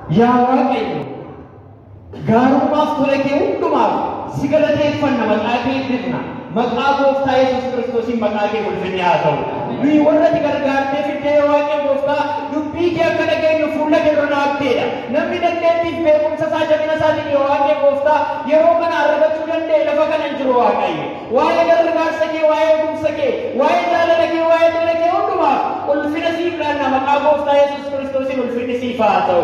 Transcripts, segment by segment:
Yaa Waaqayyo, gaarummaaf tola kee hundumaaf si galateeffanna, maqaa kee eebbifna. Maqaa Gooftaa Yesuus Kiristoosiin maqaa kee ulfinni haa ta'u. Nuyi warra ati gargaartee fiddee Waaqayyo Gooftaa dubbii kee akka dhageenyu fuula kee dura dhaabdeedha. Namni dandeettiif beekumsa isaa jabina isaatiin yoo Waaqayyo Gooftaa yeroo kana argachuu danda'e lafa kana hin jiru Waaqayyo. Waa'ee gargaarsa kee, waa'ee eegumsa kee, waa'ee jaalala kee, waa'ee tola kee hundumaaf ulfina siif laanna maqaa Gooftaa Yesuus Kiristoosiin ulfinni siif haa ta'u.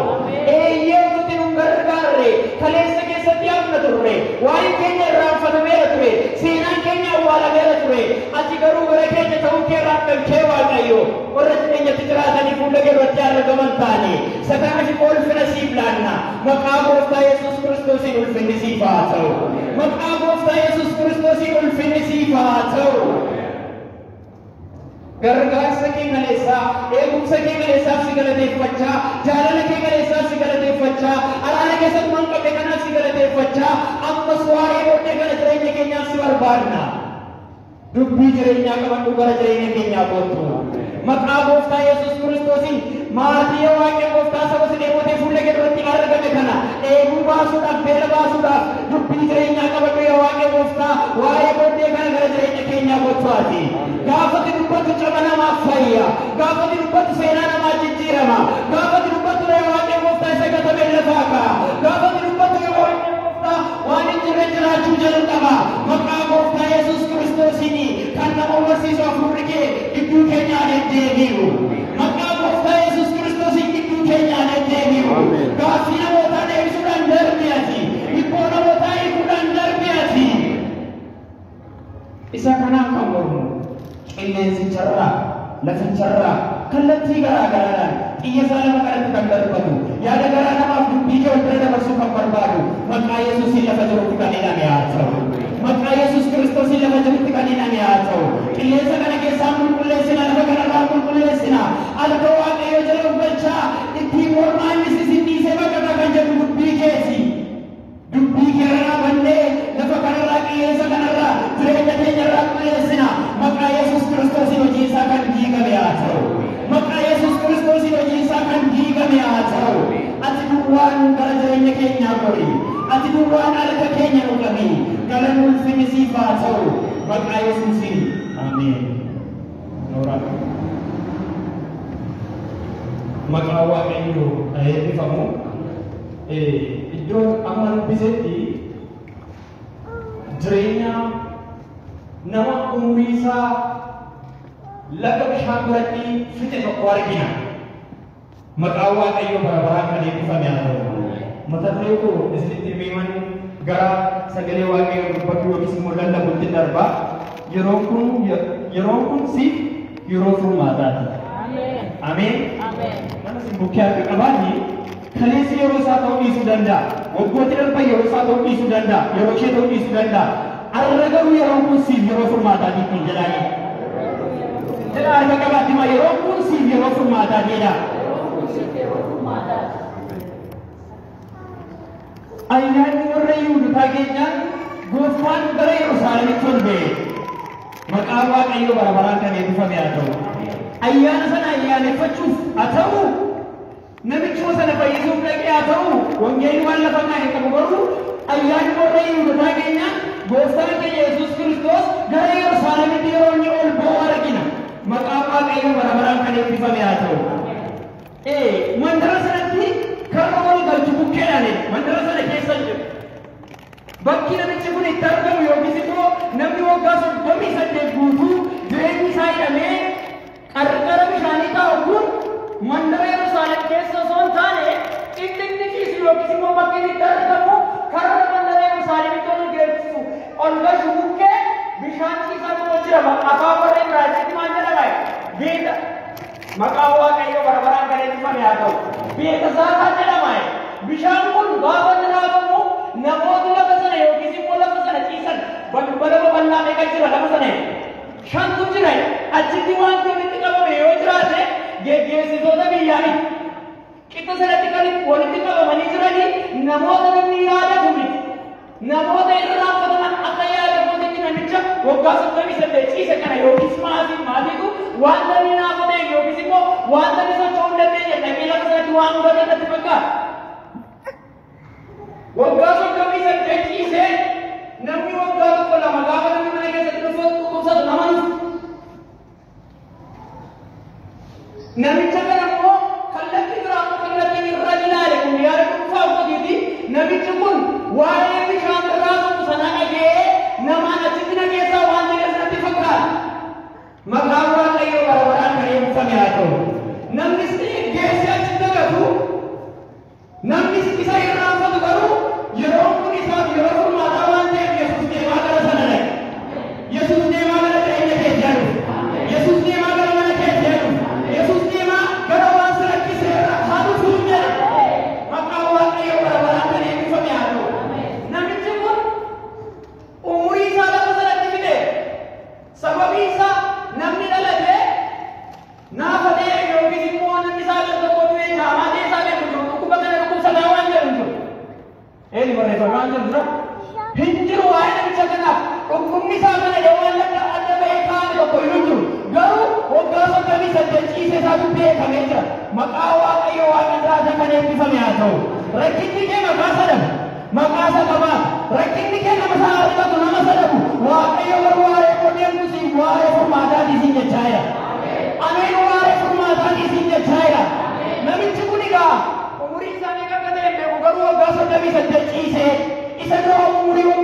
Eeyyee utuutti nu gargaarre kaleessa keessatti hafna turre, waa'een keenya irraanfatameera ture, seenaan keenya awwaalameera ture. Ati garuu gara keenya ta'uu kee irraa kan kee Waaqayyo warra jireenyatti jiraatanii fuula kee irratti argaman taane isa kanaaf ulfina siif laanna. Maqaa Gooftaa Yesuus Kiristoosiin ulfinni siif haa ta'u. Maqaa Gooftaa Yesuus Kiristoosiin ulfinni siif haa ta'u. Gargaarsa kee kaleessaa, eegumsa kee kaleessaaf si galateeffachaa, jaalala kee kaleessaaf si galateeffachaa, araara keessatti waan qabne kanaaf si galateeffachaa, ammas waa'ee booddee kana jireenya keenyaaf si barbaadna. Dubbii jireenyaa qabadhu gara jireenya keenyaa kottu. Maqaa Gooftaa Yesuus Kiristoosiin maatii Waaqayyo Gooftaa saba si dheebotee fuula kee duratti argame kana dheebuu baasuudhaaf, beela baasuudhaaf dubbii jireenyaa qabadhu yaa Waaqayyo Gooftaa waa'ee booddee kana gara jireenya keenyaa kottu ati. Gaafa ati dubbattu caba namaaf fayya. Gaafa ati dubbattu seenaa namaa jijjiirama. Gaafa ati dubbattu yaa Waaqayyo Gooftaa isa gatame lafaa ka'a. Gaafa ati dubbattu yaa Waaqayyo Gooftaa waan hin jirre jiraachuu jalqaba. Maqaa Gooftaa Yesuus Kiristoosiin kan nama barsiisu hafuurri kee gidduu keenyaa deddeebi'u. Maqaa Gooftaa Yesuus Kiristoosiin gidduu keenyaa deddeebi'u. Gaaffii namootaa deebisuudhaan darbi ati. Dhibboo namootaa hiikuudhaan darbi ati. Isa kanaan kan mormu qilleensicharraa, laficharraa, kallattii garaa garaadhaan xiyya isaa lafa kanatti kan darbatu, yaada garaa namaaf dubbii kee wal bira dabarsuu kan barbaadu maqaa Yesuusiin lafa jirutti kan hidhame haa ta'u. Maqaa Yesuus Kiristoosiin lafa jirutti kan hidhame haa ta'u. Qilleensa kana keessaa qulqulleessina, lafa kanarraa qulqulleessina. Alka Waaqayyo jala of galchaa ittiin mormaa innis isin dhiisee baqata kan jedhu dubbii keeti. Dubbii kee irraa bannee lafa kanarraa, qilleensa kanarraa, jireenya keenyarraa qulqulleessina. Maqaa Yesuus Kiristoosiin hojii isaa kan diigame haa ta'u. Maqaa Yesuus Kiristoosiin hojii isaa kan diigame haa ta'u. Ati duwwaan gara jireenya keenyaa gori. Ati duwwaan harka keenya nu qabi. Galanni ulfinni siif haa ta'u. Maqaa Yesuusiin. Ameen. Nooraa. Maqaa Waaqayyoo eebbifamu. Iddoon amma dubbisetti jireenya nama umurii isaa laga bishaan biratti fixe tokko argina. Maqaan Waaqayyoo bara baraan kan eebbifame haa ta'u. Mata duree koo isinitti himan gara sagalee Waaqayyoo dubbatu yookiis immoo lallabuutti darba. Yeroon kun siif yeroo furmaataati. Ameen. Nama isin bukkee harka qabaati. Kaleessi yeroo isaa ta'uu dhiisuu danda'a. Waggooti darban yeroo isaa ta'uu dhiisuu danda'a. Yeroo ishee ta'uu dhiisuu danda'a. Arra garuu yeroon kun siif yeroo furmaataati kun jedhaani. Jedha harka qabaatti ma yeroon kun siif yeroo furmaataati jedha. Ayyaanni warra Yihuudotaa keenyaan Gooftaan gara Yerusaalemitti ol ba'e. Maqaan Waaqayyoo bara baraan kan eebbifame haa ta'u. Ayyaana sana ayyaaneffachuuf haa ta'u, namichuma sana fayyisuuf dhaqee haa ta'u, wangeelli waan lafa kaa'e qabu garuu ayyaanni warra Yihuudotaa keenyaan Gooftaan keenya Yesuus Kiristoos gara Yerusaalemitti yeroo inni ol ba'u argina. Maqaan Waaqayyoo bara baraan kan eebbifame haa ta'u. Mandara sanatti karra wal galchu bukkeedhaan mandara sana keessa jiru. Bakki namichi kun itti argamu yookiis immoo namni waggaa 38 guutuu jireenyi isaa hidhamee qarqara bishaanii taa'u kun mandara Yerusaalem keessa osoo hin taane inni inni ciisu yookiis immoo bakki inni itti argamu karra mandara Yerusaalemitti ol geessisu ol galchu bukkee bishaan ciisaa tokko jira. Afaan warra Ibraayisxiitti maal jedhama? Beeta. Maqaan Waaqayyoo bara baraan kan eebbifame haa ta'u. Beetasaataa jedhama. Bishaan kun gaafa inni raafamu namooti lafa sana yookiis immoo lafa sana ciisan balbala babal'aa meeqa jira lafa sana? 5tu jira. Achitti wanti walitti qabame yoo jiraate geggeessitoota biyyaa miti. Qixa sanatti kan walitti qabamanii jiranii namoota namni yaadatu miti. Namoota irraanfataman akka yaada kootitti namicha waggaa 38 ciise kana yookiis maatii maatiitu wanta inni naafa ta'e yookiis immoo wanta inni socho'uu hin dandeenye dhaqee lafa sanatti waan godhate natti fakkaata. Waggaa 38 ciisee namni waggaa tokko lama gaafa namni mana keessatti dhukkubsatu nama dhufu. Namicha kana immoo kallattii biraa kallattiin irra ilaale kun yaada dhuunfaa kootiiti. Namichi kun waa'ee bishaan irraa tokko sana dhaga'ee namaan achitti na keessaa waan jedhe sanatti fakkaata. Maqaan Waaqayyoo bara baraan kan eebbifame haa ta'u. Namnis geessee achi dagatu, namnis isa irraanfatu garuu yeroon kun isaaf yeroo furmaataa waan ta'eef Yesuus deemaa gara sana dhaqe. Yesuus deemaa gara jireenya keetti haa dhufu. Yesuus deemaa gara mana keetti haa dhufu. Yesuus deemaa gara waan si rakkise irra haa dhufu jedhe. Maqaan Waaqayyoo bara baraan kan eebbifame haa ta'u. Namichi kun umurii isaa lafa sanatti fide. Sababii isaa namni dhalate naafa ta'e yookiis immoo namni isaa gara tokko du'ee jaamaa ta'e isaa beeku jiru dhukkuba kana dhukkubsataa waan jedhu hin jiru. Eeni barreeffame waan jedhu jira? Hin jiru waa'ee namicha kanaaf dhukkubni isaa kana yoo waan adda adda ba'ee kaa'ame tokko iyyuu hin jiru. Garuu waggaa 38 ciisee isaatu beekamee jira. Maqaa Waaqayyo Waaqa jiraata kan eebbifame haa ta'u. Rakkinni kee maqaa sadaba. Maqaa isa qabaata. Rakkinni kee nama isaa argatu nama sadabu. Waaqayyo garuu waaree booddee siin waaree furmaataatii siin jechaa jira. Ameen waaree furmaataatii siin jechaa jira. Namichi kun egaa umurii isaa meeqa akka ta'e hin beeku garuu waggaa 38 ciisee isa dura umurii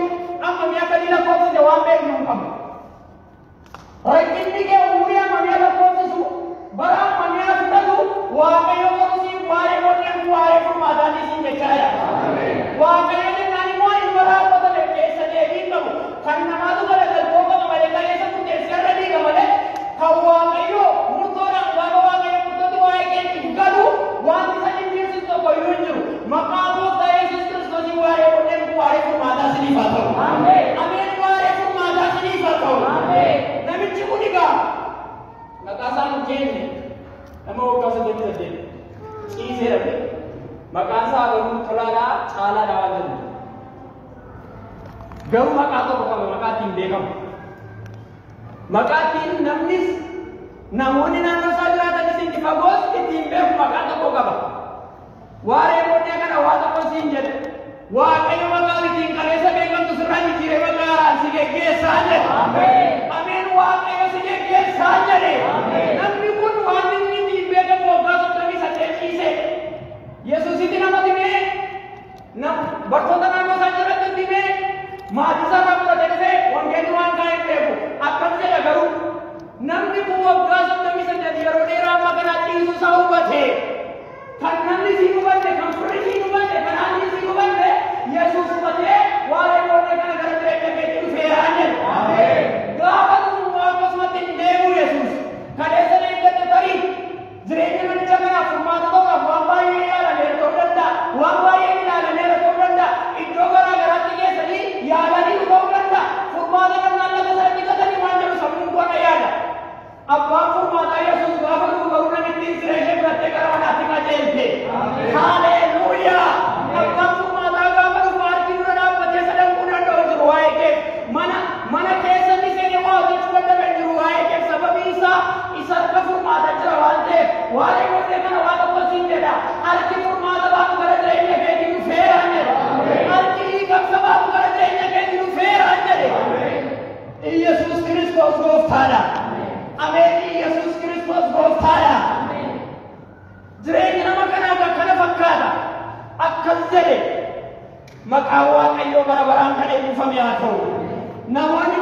amma mi'a gadi lakkoofsise waan beeknu hin qabu. Rakkinni kee umurii amma mi'a lakkoofsisu bara amma mi'a fudhatu Waaqayyo garuu siin waaree booddee waaree furmaataatii siin jechaa jira. Waaqayyo jennaan immoo inni raawwatame keessa deebii hin qabu. Kan namaatu galagaltoo qaba malee kaleessa murteessee irra diiga malee kan Waaqayyo murtoodhaan gaafa Waaqayyo murtootti waa'ee keenya hin galu wanti isa jijjiirsisu tokko iyyuu hin jiru. Maqaa Gooftaa Yesuus Kiristoosiin waaree booddee waaree furmaataa isiniif haa ta'u. Ameen waaree furmaataa isiniif haa ta'u. Namichi kun egaa maqaa isaa hin kenne nama waggaa 38 ciisee dhabe. Maqaan isaa garuu Tolaadhaa Caalaadhaa waan jedhu. Garuu maqaa tokko qaba maqaa ittiin beekamu. Maqaa ittiin namnis namoonni naannoo isaa jiraatanis itti fagoos ittiin beeku maqaa tokko qaba. Waaree booddee kana waa tokko siin jedhe. Waaqayyo maqaan ittiin kaleessa beekamtu sirraa jijjiiree maqaa haaraan si geggeessaa jedhe. Ameen Waaqayyo si geggeessaa jedhe. Namni kun waan inni ittiin beekamu waggaa 38 ciise. Yesuusitti nama dhibee bartoota naannoo isaa jirantti dhibee maatii isaa irraa fudhatee dhufee wangeelli waan kaa'e beeku. Akkas jedha garuu namni kun waggaa 38 yeroo dheeraa amma kanaa ciisuu isaa hubate. Kan namni siin hubanne, kan firri siin hubanne, kan haalli siin hubanne Yesuus hubatee waa'ee booddee kana gara jireenya keetti dhufeera jedhe. Gaafa dhufu akkasumatti hin deemu Yesuus. Kaleessa eeggatte tarii jireenya namicha kanaaf furmaata ta'uudhaaf waan baay'ee yaalameera ta'uu danda'a. Waan baay'ee ilaalameera ta'uu danda'a. Iddoo garaa garaatti geessanii yaalanii ta'uu danda'a. Furmaata namnaan lafa sanatti gatanii waan jedhu sammuun koo na yaada. Abbaan furmaataa Yesuus gaafa dhufu garuu namittiin siree ishee fudhattee gara manaatti qajeelte. Haleluuyaa! Abbaan furmaataa gaafa dhufu harki dura dhaabbatee sadanquu danda'u jiru waa'ee kee. Mana keessa inni seenee waa hojjechuu dadhabee jiru waa'ee kee. Sababiin isaa isa harka furmaata jira waan ta'eef waa'ee booddee kana waa tokko siin jedha. Harki furmaata baatu gara jireenya keetii dhufeera jedhe. Harki hiikamsa baatu gara jireenya keetii dhufeera jedhe. Iyyasuus Kiristoos gooftaadha. Ameen Iyyasuus Kiristoos gooftaadha. Jireenya nama kanaa akkana fakkaata. Akkas jedhe maqaan Waaqayyoo bara baraan kan eebbifame haa ta'u. Namoonni